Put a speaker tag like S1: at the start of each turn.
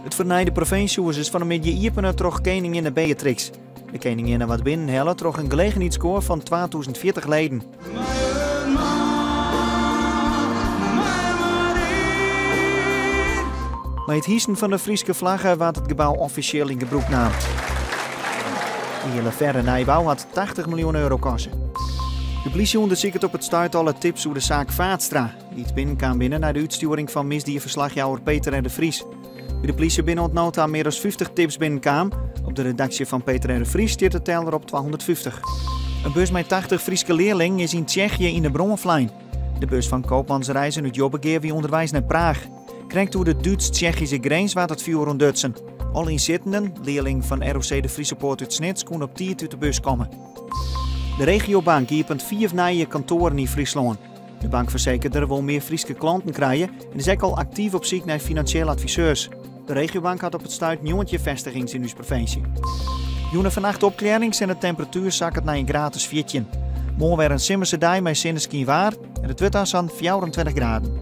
S1: It fernijde provinsjehûs is fan 'e middei iepene troch keninginne Beatrix. De keninginne waard binnenhelle troch in gelegenheidskoar fan 2040 leden. Mei it hisen fan de Fryske flagge waard it gebou offisjeel yn gebrûk naam. De hiele ferre nijbou hat 80 miljoen euro koste. De plysje ûndersiket op it stuit alle tips oer de saak Vaatstra, dy't binnenkaam binne nei de útstjoering fan misdieferslachjouwer Peter R. de Vries. By de plysje binne oant no ta mear as 50 tips binnenkaam. Op de redaksje fan Peter R. de Vries stiet de teller op 250. In bus mei 80 Fryske learlingen is yn Tsjechië yn 'e brân flein. De bus fan Koopmans Reizen út Jobbegea wie ûnderweis nei Praach. Krekt oer de Dútsk-Tsjechyske grins waard it fjoer ûntdutsen. Alle ynsittenden, learlingen fan ROC De Friese Poort út Snits, koene op tiid út de bus komme. De Regiobank iepent fiif nije kantoaren yn Fryslân. De bankfersekerder wol mear Fryske klanten krije en is ek al aktyf op syk nei finansjeel adviseurs. De Regiobank hat op it stuit 19 festigings yn ús provinsje. Jûn en fannacht opklearrings en de temperatuer sakket nei in graad as 14. Moarn wer in simmerse dei mei sinneskynwaar en it wurdt dan sa'n 24 graden.